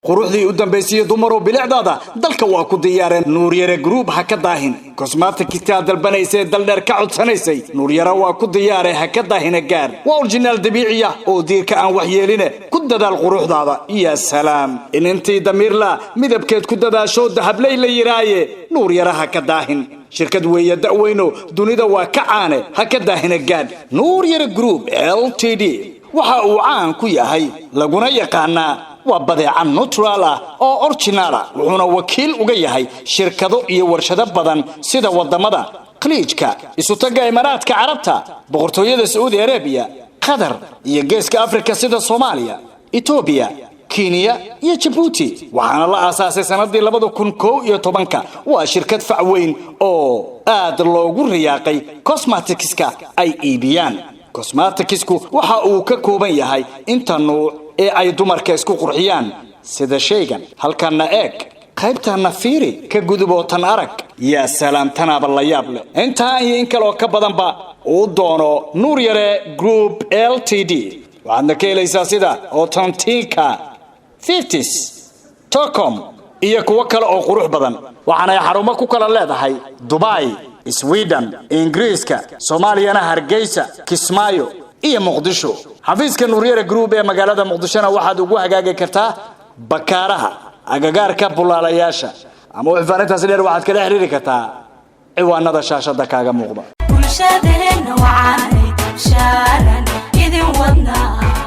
Quruxdii u dambaysayey, dumarow, bilicdaada dalka waa ku diyaareen. Nuuryare Group ha ka daahin. Cosmeticska dalbanaysay, daldheer ka codsanaysay, Nuuryare waa ku diyaare, ha ka daahina. Gaar waa original, dabiiciya oo diirka aan waxyeeline. Ku dadaal quruxdaada. Ya salaam, inintii damiirla midabkeed ku dadaasho, dahabley la yiraaye. Nuuryare ha ka daahin. Shirkad weeye da'weyno, dunida waa ka caane, ha ka daahina. Gaadh Nuuryare Group Ltd. Waxa uu caan ku yahay laguna yaqaanaa waa badeeca natural ah oo original ah, wuxuuna wakiil uga yahay shirkado iyo warshado badan, sida wadamada Khaliijka, Isutaga Imaaraadka Carabta, Boqortooyada Sacuudi Arabiya, Qatar iyo Geeska Afrika, sida Soomaaliya, Etoobiya, Kenya iyo Jabuuti. Waxaana la aasaasay sanadii 2011-ka. Waa shirkad fac weyn oo aad loogu riyaaqay cosmeticska ay iibiyaan. Cosmeticsku waxa uu ka kooban yahay inta nuuc ee ay dumarka isku qurxiyaan, sida shaygan halkanna eeg, qaybtanna fiiri, ka guduboo tan arag. Yaa salaam, tanaaba la yaab leh. Intaa iyo in kaleoo ka badanba uu doono Nuur Yare Group Ltd. Waxaadna ka helaysaa sida otontinka, fiftis, tocom iyo kuwo kale oo qurux badan. Waxaanay xarumo ku kala leedahay Dubai, Sweden, Ingiriiska, Soomaaliyana Hargeysa, Kismaayo iyo Muqdisho. Xafiiska Nuuryare Group ee magaalada Muqdishona waxaad ugu hagaagi kartaa Bakaaraha, agagaarka bulaalayaasha, ama wixii dheer waxaad kala xiriiri kartaa ciwaanada shaashada kaaga muuqda. Bulshadeena wacaanay, shaaran idin wadnaa.